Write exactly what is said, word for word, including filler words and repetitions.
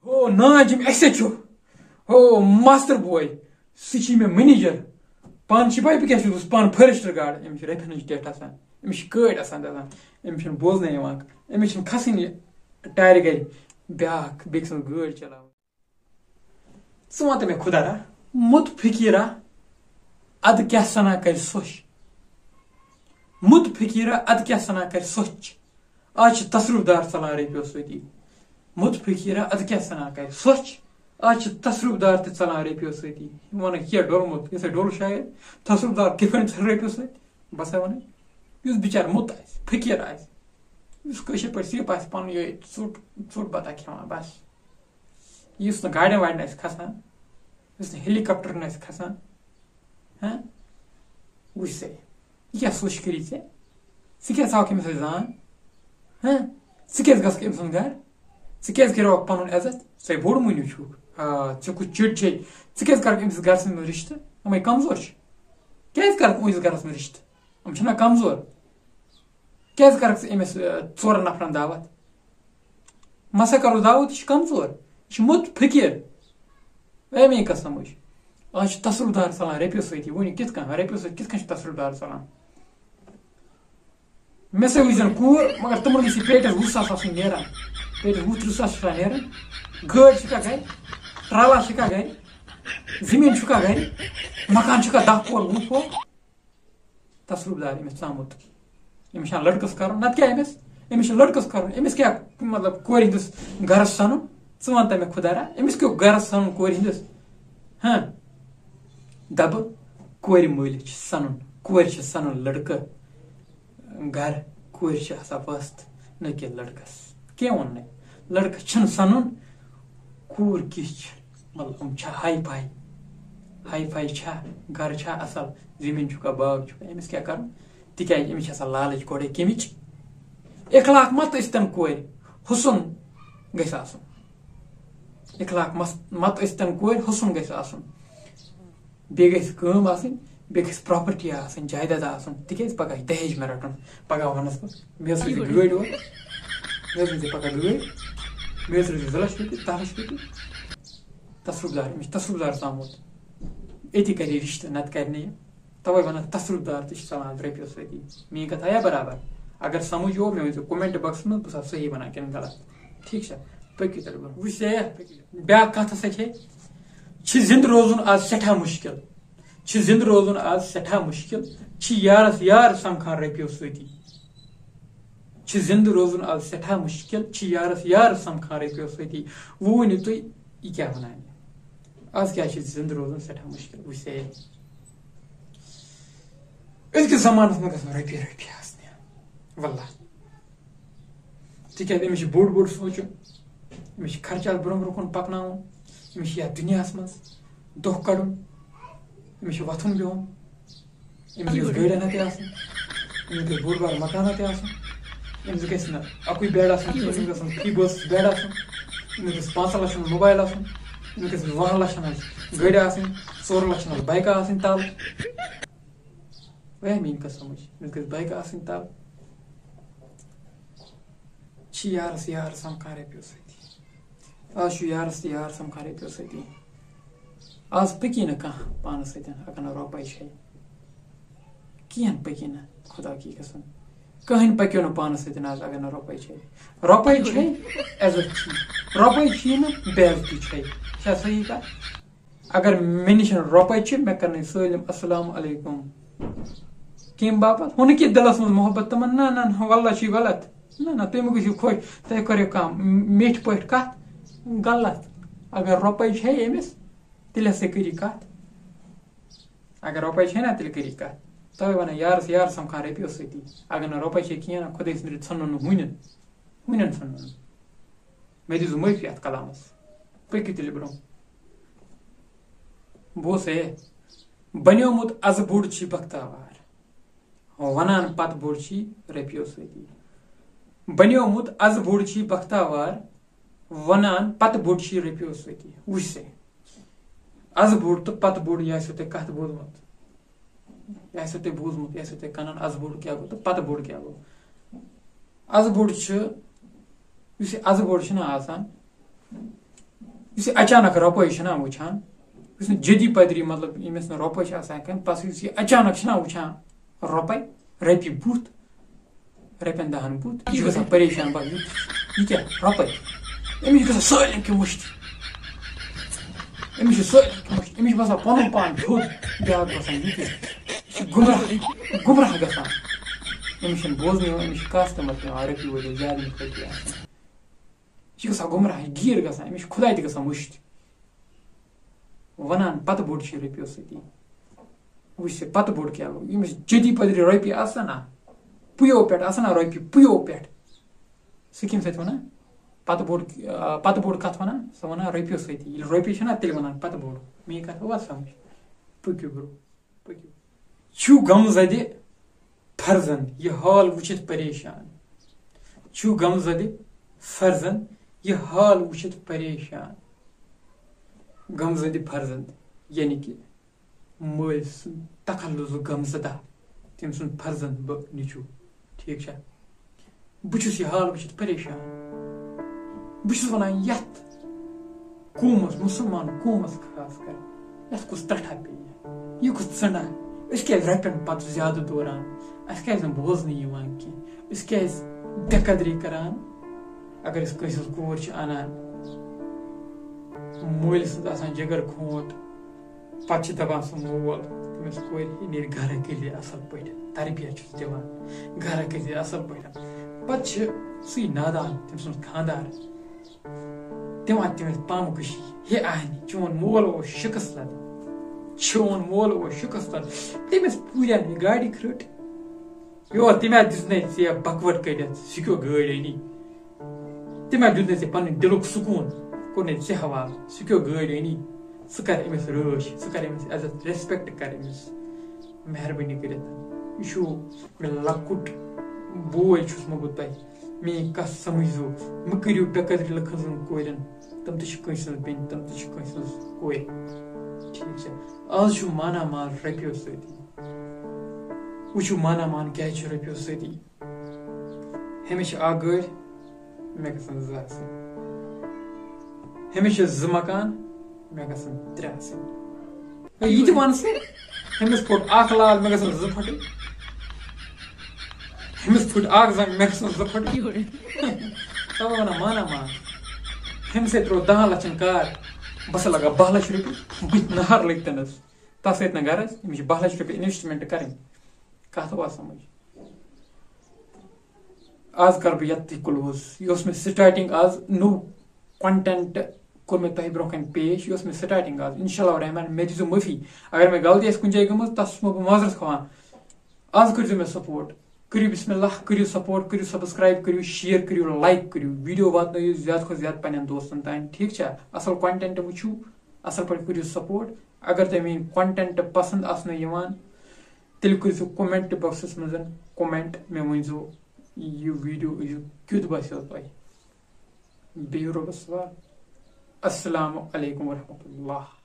ہو ناج، یِم اَسہِ چھُ، ہو ماسٹر بوے، سُہ چھُ مےٚ منیجر۔ پانہٕ چھِ پَے بہٕ کیٛاہ چھُس، بہٕ چھُس پانہٕ فٔرسٹ گارڈ۔ أمِس چھِ رۄپیَن ہٕنٛز ٹٮ۪ٹھ آسان، أمِس چھِ کٲڑۍ آسان دَزان، أمِس چھُنہٕ بوزنَے یِوان، أمِس چھُنہٕ کھَسٲنی ٹارِ گَرِ بیٛاکھ بیٚکہِ سٕنٛز گٲڑۍ چلاوٕنۍ۔ ژٕ وَن تہٕ مےٚ خۄدا را، مُت فقیٖرا، اَدٕ کیٛاہ سَنا کَرِ سۄچھ؟ مُت فقیٖرا، اَدٕ کیٛاہ سَنا کَرِ سۄچھ؟ آز چھِ تصرُف دار ژَلان رۄپیو سۭتی۔ مُت فقیٖرا، اَدٕ کیٛاہ سَنا کَرِ سۄچھ؟ آز چھِ تصرُف دار تہِ ژَلان رۄپیو سۭتی۔ یِم وَنان، یہِ کیٛاہ ڈوٚلمُت، یِتھَے ڈوٚل شاید۔ تصرُف دار کِتھ پٲٹھۍ ژَلہِ رۄپیو سۭتۍ؟ بہٕ ہسا وَنَے، یُس بِچار مُت آسہِ، فقیٖر آسہِ، یُس کٲشِر پٲٹھۍ سِیَپ آسہِ، پَنُن یِہوٚے ژوٚٹ، ژوٚٹ بَتہ کھٮ۪وان، بَس۔ یُس نہٕ گاڑٮ۪ن واڑٮ۪ن آسہِ کھسان، یُس نہٕ ہیلی کاپٹرن آسہِ کھسان، ہاں، وٕچھ سا، یہِ کیٛاہ سوچ کٔرِتھ ژےٚ؟ ژٕ کیٛاہ ژاوکھ أمِس سۭتۍ زان؟ ہاں، ژٕ کیٛازِ گژھکھ أمۍ سُنٛد گرٕ؟ ژٕ کیٛازِ کَرو پَنُن عزت؟ ژٕ بوٚڑ مٔہنیوٗ چھُکھ۔ آ، ژےٚ کُس چِڑ چھے؟ ژٕ کیٛازِ کَرکھ أمِس گرَس منٛز رِشتہٕ؟ یِمَے کَمزور چھِ۔ کیٛازِ کَرکھ أمِس گرَس منٛز رِشتہٕ؟ یِم چھِنہ کَمزور؟ کیٛازِ کَرکھ ژٕ أمِس، آ، ژورَن نفرَن دعوت؟ مسا کَرو دعوت، یہِ چھُ کَمزور، یہِ چھُ موٚت فقیٖر۔ اے میٛٲنۍ قسم وٕچھ، آز چھُ تصرُف دار ژَلان رۄپیو سۭتی۔ ؤنِو کِتھ کٔنۍ، رۄپیو سۭتۍ کِتھ کٔنۍ چھُ تصرُف دار ژَلان؟ مےٚ سۭتۍ وٕچھ زَن کوٗر، مگر تِمَن گٔژھ یہِ پیٹٮ۪س وُہ ساس آسٕنۍ نیران، پیٹٮ۪س وُہ تٕرٛہ ساس چھِ آسان نیران، گٲڑۍ چھِکھا گَرِ، ٹرالا چھِکھا گَرِ، زٔمیٖن چھُکھا گَرِ، مکان چھُکھا دَہ پور وُہ پور؟ تصرُف دار أمِس ژامُت۔ أمِس چھا لٔڑکَس کَرُن؟ نَتہٕ کیٛاہ أمِس؟ أمِس چھُ لٔڑکَس کَرُن۔ أمِس کیٛاہ، مطلب، کورِ ہِنٛدِس گَرَس سَنُن؟ ژٕ وَن تہٕ مےٚ خۄدا را، أمِس کیٛاہ گَرَس سَنُن کورِ ہِنٛدِس؟ ہاں؟ دَپہٕ، کورِ مٲلِس چھِ سَنُن، کورِ چھِ سَنُن لٔڑکہٕ گَرٕ، کورِ چھِ آسان وَستہٕ، نہ کہِ لٔڑکَس۔ کیٛاہ ووٚن مےٚ؟ لٔڑکَس چھِنہٕ سَنُن، کوٗر کِژھ چھِ، مطلب، یِم چھا ہاے فاے؟ ہاے فاے چھا؟ گَرٕ چھا اَصٕل؟ زٔمیٖن چھُکھا، باغ چھُکھا؟ أمِس کیٛاہ کَرُن؟ تِکیٛازِ أمِس چھِ آسان لالٕچ گۄڈَے کَمِچ۔ اخلاق مَتہٕ ٲسۍتَن کورِ، حُسُن گژھِ آسُن۔ اخلاق مَس-، مَتہٕ ٲسۍتَن کورِ، حُسُن گژھِ آسُن۔ بیٚیہِ گژھِ کٲم آسٕنۍ، بیٚیہِ گژھِ پراپرٹی آسٕنۍ، جایداد آسُن، تِکیٛازِ پَگاہ آسہِ دہیج مےٚ رَٹُن۔ پَگاہ وَنَس بہٕ، مےٚ حظ تھٲیزِ گٲڑۍ اورٕ، مےٚ حظ أنۍزِ پَگاہ گٲڑۍ، مےٚ حظ ترٛٲیزِ زٕ لَچھ رۄپیہِ، دَہ لَچھ رۄپیہِ۔ تصرُف دار، أمِس چھُ تصرُف دار ژامُت۔ أتی کَرِ یہِ رِشتہٕ، نَتہٕ کَرِ نہٕ یہِ۔ تَوَے وَنان تصرُف دار تہِ چھِ ژَلان رۄپیو سۭتی۔ میٛٲنۍ کَتھ آیا برابر؟ اگر سَمٕجھ یوٚو، مےٚ ؤنۍزیو comment boxَس منٛز، بہٕ چھُسا صحیح وَنان کِنہٕ غلط۔ ٹھیٖک چھا؟ پٔکِو تیٚلہِ برٛونٛہہ۔ وٕچھ سا، بیٛاکھ کَتھ ہسا چھے، چھِ زِندٕ روزُن آز سٮ۪ٹھاہ مُشکِل۔ چھِ زِندٕ روزُن آز سٮ۪ٹھاہ مُشکِل، چھِ یارَس یار سَمکھان رۄپیو سۭتی۔ چھِ زِندٕ روزُن آز سٮ۪ٹھاہ مُشکِل، چھِ یارَس یار سَمکھان رۄپیو سۭتی۔ وۄنۍ ؤنِو تُہۍ، یہِ کیٛاہ وَنان یہِ؟ آز کیٛاہ چھِ زِندٕ روزُن سٮ۪ٹھاہ مُشکِل؟ وٕچھ سا ییٚتہِ۔ أزکِس زمانَس منٛز گژھن رۄپیہِ رۄپیہِ آسنہِ۔ واللہ۔ تِکیٛازِ أمِس چھُ بوٚڑ بوٚڑ سونٛچُن، أمِس چھُ خرچات برٛونٛہہ برٛونٛہہ کُن پَکناوُن، أمِس چھُ یَتھ دُنیاہَس منٛز دۄہ کَڑُن، أمِس چھُ وۄتھُن بِہُن، أمِس گژھِ گٲڑۍ ہنا تہِ آسٕنۍ، أمِس گژھِ بوٚڑ بار مکان ہنا تہِ آسُن، أمِس گژھِ نہٕ اَکُے bed آسُن کینٛہہ، أمِس گژھِ نہٕ فی بٲژ bed آسُن، أمِس گژھِ پانٛژَن لَچھَن ہُنٛد موبایل آسُن، أمِس گژھِ وُہَن لَچھَن ہٕنٛز گٲڑۍ آسٕنۍ، ژورَن لَچھَن ہٕنٛز بایکہٕ آسٕنۍ تَل۔ وۄنۍ میٛٲنۍ کَتھ سَمٕجھ، أمِس گژھِ بایکہٕ آسٕنۍ تَل۔ چھِ یارَس یار سَمکھان رۄپیو سۭتی۔ آز چھُ یارَس تہٕ یار سَمکھان رۄپیو سۭتی۔ آز پٔکی نہٕ کانٛہہ پانَس سۭتۍ اگر نہٕ رۄپَے چھے۔ کِہیٖنۍ پٔکی نہٕ، خۄدا کی قسم۔ کٕہٕنۍ پٔکِو نہٕ پانَس سۭتۍ آز اگر نہٕ رۄپَے چھے۔ رۄپَے چھے، عزت چھی۔ رۄپَے چھی نہٕ، بے عزتی چھے۔ چھا صحیح کَتھ؟ اگر مےٚ نِش رۄپَے چھِ، مےٚ کَرنَے سٲلِم السلام علیکُم۔ کَمہِ باپَتھ؟ ہُہ نہٕ کہِ دِلَس منٛز محبت تِمَن، نہ، نہ، نہ، واللہ چھُ یہِ غلط۔ نہ، نہ، تُہۍ مہٕ گٔژھِو خۄش، تۄہہِ کٔرِو کانٛہہ میٖٹھۍ پٲٹھۍ کَتھ، غلط۔ اگر رۄپَے چھے أمِس، تیٚلہِ ہسا کٔرِو کَتھ۔ اگر رۄپَے چھے نہ، تیٚلہِ کٔرِو کَتھ۔ تَوَے وَنان، یارَس یار سَمکھان رۄپیو سۭتی۔ اگر نہٕ رۄپَے چھے کِہیٖنۍ نہ، خۄداے سٕنٛدِ ژھٕنُن نہٕ وٕنہِ، وٕنٮ۪ن ژھٕنُن نہٕ۔ مےٚ دیٖزیو معٲفی اَتھ کلامَس۔ پٔکِو تیٚلہِ برٛونٛہہ۔ بوز ہے، بنیومُت از بوٚڑ چھی بختاوار، وَنان پَتہٕ بوٚڑ چھی رۄپیو سۭتی۔ بنیومُت از بوٚڑ چھی بختاوار، وَنان پَتہٕ بوٚڑ چھی رۄپیو سۭتی۔ وٕچھ سا، از بوٚڑ تہٕ پَتہٕ بوٚڑ، یہِ آسیو تۄہہِ کَتھ بوٗزمُت، یہِ آسیو تۄہہِ بوٗزمُت، یہِ آسیو تۄہہِ کَنَن، از بوٚڑ کیٛاہ گوٚو تہٕ پَتہٕ بوٚڑ کیٛاہ گوٚو۔ از بوٚڑ چھُ، یُس یہِ از بوٚڑ چھُنہ آسان، یُس یہِ اچانک رۄپَے چھِنہ وٕچھان، یُس نہٕ جدی پدری، مطلب، ییٚمِس نہٕ رۄپَے چھِ آسان کینٛہہ، پَتہٕ یُس یہِ اچانک چھِنہ وٕچھان رۄپَے، رۄپیہِ بُتھ، رۄپیَن دَہَن بُتھ، یہِ چھُ گژھان پریشان، بَس یہِ، یہِ کیٛاہ رۄپَے؟ أمِس چھِ گژھان سٲلِم کینٛہہ مٔشتٕے۔ أمِس چھِ سٲلِم کینٛہہ مٔشتٕے۔ أمِس چھِ باسان پَنُن پان تھوٚد، بیٛاکھ باسان یہِ کیٛاہ۔ یہِ چھِ گُمراہ، گُمراہ گژھان۔ أمِس چھِنہٕ بوزنہٕ یِوان، أمِس چھِ کَس تہِ مَتھ یِوان، رۄپیہِ وٲلِس زیادٕ مٔشتٕے آسان۔ یہِ چھِ گژھان گُمراہ، یہِ گیٖر گژھان، أمِس چھِ خۄداے تہِ گژھان مٔشتٕے۔ وَنان پَتہٕ بوٚڑ چھُ رۄپیو سۭتی۔ وٕچھ سا پَتہٕ بوٚڑ کیٛاہ گوٚو۔ ییٚمِس جدی پدری رۄپیہِ آسَن نا، پُیو پٮ۪ٹھ آسَن نا رۄپیہِ، پُیو پٮ۪ٹھ۔ سُہ کَمہِ سۭتۍ وَنان؟ پَتہٕ بوٚڑ، آ، پَتہٕ بوٚڑ کَتھ وَنان؟ سُہ وَنان رۄپیو سۭتی۔ ییٚلہِ رۄپیہِ چھَنا، تیٚلہِ وَنان پَتہٕ بوٚڑ۔ میٛٲنۍ کَتھ ووت سَمٕجھ؟ پٔکِو برٛونٛہہ، پٔکِو۔ چھُ غم زدِ فرزند یہِ حال وٕچھِتھ پریشان۔ چھُ غم زدِ فرزند یہِ حال وٕچھِتھ پریشان۔ غم زدِ فرزند، یعنی کہِ مٲلۍ سُنٛد تخلصُک غم زدہ، تٔمۍ سُنٛد فرزند بہٕ نیٚچوٗ۔ ٹھیٖک چھا؟ بہٕ چھُس یہِ حال وٕچھِتھ پریشان۔ بہٕ چھُس وَنان، یَتھ قومَس، مُسلمان قومَس خاص کر، یَتھ کُس ٹَٹھا پیٚیہِ، یہِ کُس ژٕنڈا؟ أسۍ کیٛازِ رۄپیَن پَتہٕ زیادٕ دوران؟ اَسہِ کیٛازِ نہٕ بوزنہٕ یِوان کینٛہہ؟ أسۍ کیٛازِ بے قدری کران؟ اگر أسۍ کٲنٛسہِ ہٕنٛز کوٗر چھِ اَنان، مٲلۍ سٕنٛز آسان جِگر کھونٛٹ، پَتہٕ چھِ دَپان سُہ مول تٔمِس کورِ، "یہِ نیرِ گَرٕ کٔرۍ زِ اَصٕل پٲٹھۍ، تربیت چھُس دِوان، گَرٕ کٔرۍ زِ اَصٕل پٲٹھۍ۔" پَتہٕ چھِ سُے نادان، تٔمۍ سُنٛد خانٛدار، دِوان تٔمِس پامہٕ کُشی، "ہے اَہنہِ، چون مول اوس شِکَس لد، چون مول اوس شِکَس لد، تٔمِس پوٗرٮ۪ن یہِ گاڑِ کھرٛٹ، یور تٔمۍ ہا دِژ نَے ژےٚ بَکوَٹ کٔڑِتھ، سُہ کیٛاہ گٲڑۍ أنی؟" تٔمۍ ہا دیُت نہٕ ژےٚ پنٕنۍ دِلُک سکوٗن، کوٚر نہٕ ژےٚ حوالہٕ، سُہ کیٛاہ گٲڑۍ أنی؟ ژٕ کر أمِس رٲچھ، ژٕ کر أمِس عزت، respect کر أمِس، مہربٲنی کٔرِتھ۔ یہِ چھُو مےٚ لۄکُٹ بوے چھُسمو بہٕ تۄہہِ، میٛٲنۍ کَتھ سمجھزیو، مہٕ کٔرِو بے قدری لُکن ہٕنٛزن کورٮ۪ن، تِم تہِ چھِ کٲنٛسہِ ہٕنٛز بیٚنہِ، تِم تہِ چھِ کٲنٛسہِ ہٕنٛز کورِ۔ ٹھیٖک چھا؟ آز چھُ مانا مال رۄپیو سۭتی۔ وٕچھِو مانا مان کیٛازِ چھُ رۄپیو سۭتی۔ ہُمِس چھِ اکھ گٲڑۍ، مےٚ گژھن زٕ آسٕنۍ۔ ہُمِس چھِ زٕ مکان، مےٚ گژھن ترٛےٚ آسٕنۍ۔ ہے، یہِ تہِ وَن ژٕ، ہُمِس پھُٹ اکھ لال، مےٚ گژھن زٕ پھٕٹٕنۍ۔ ہُمِس پھٕٹ اکھ زنٛگ، مےٚ گژھن زٕ پھٕٹٕنۍ۔ تَوے وَنان مانا مان۔ ہُمِس ہے ترٛوو دَہَن لَچھَن کار، بہٕ ہسا لَگاو باہ لَچھ رۄپیہِ، بہٕ تہِ نار لٔگۍ تَنَس۔ تَتھ سۭتۍ نہٕ غرض، أمِس چھِ باہ لَچھ رۄپیہِ investment کَرٕنۍ۔ کَتھ آوا سَمٕجھ؟ آز کَرٕ بہٕ یَتھ تہِ close۔ یہِ اوس مےٚ starting، آز نوٚو content کوٚر مےٚ تۄہہِ برونٛہہ کَنہِ پیش۔ یہِ اوس مےٚ starting آز۔ اِنشاء اللہ الرحمٰن، مےٚ دیٖزیو معٲفی۔ اگر مےٚ غلطی آسہِ کُنہِ جایہِ گٔمٕژ، تَتھ چھُس بہٕ معذرت خواہان۔ آز کٔرۍزیو مےٚ support۔ کٔرِو بسم اللہ، کٔرِو support، کٔرِو subscribe، کٔرِو share، کٔرِو like، کٔرِو video واتنٲیِو زیادٕ کھۄتہٕ زیادٕ پنٛنٮ۪ن دوستَن تام، ٹھیٖک چھا؟ اَصٕل content وٕچھِو، اَصٕل پٲٹھۍ کٔرِو support۔ اگر تۄہہِ میٛٲنۍ content پسنٛد آسنو یِوان، تیٚلہِ کٔرۍزیو comment boxَس منٛز comment، مےٚ ؤنۍزیو یہِ video یہِ کیُتھ باسیو تۄہہِ۔ بِہِو رۄبَس حوال۔ السلام علیکم ورحمۃ اللہ۔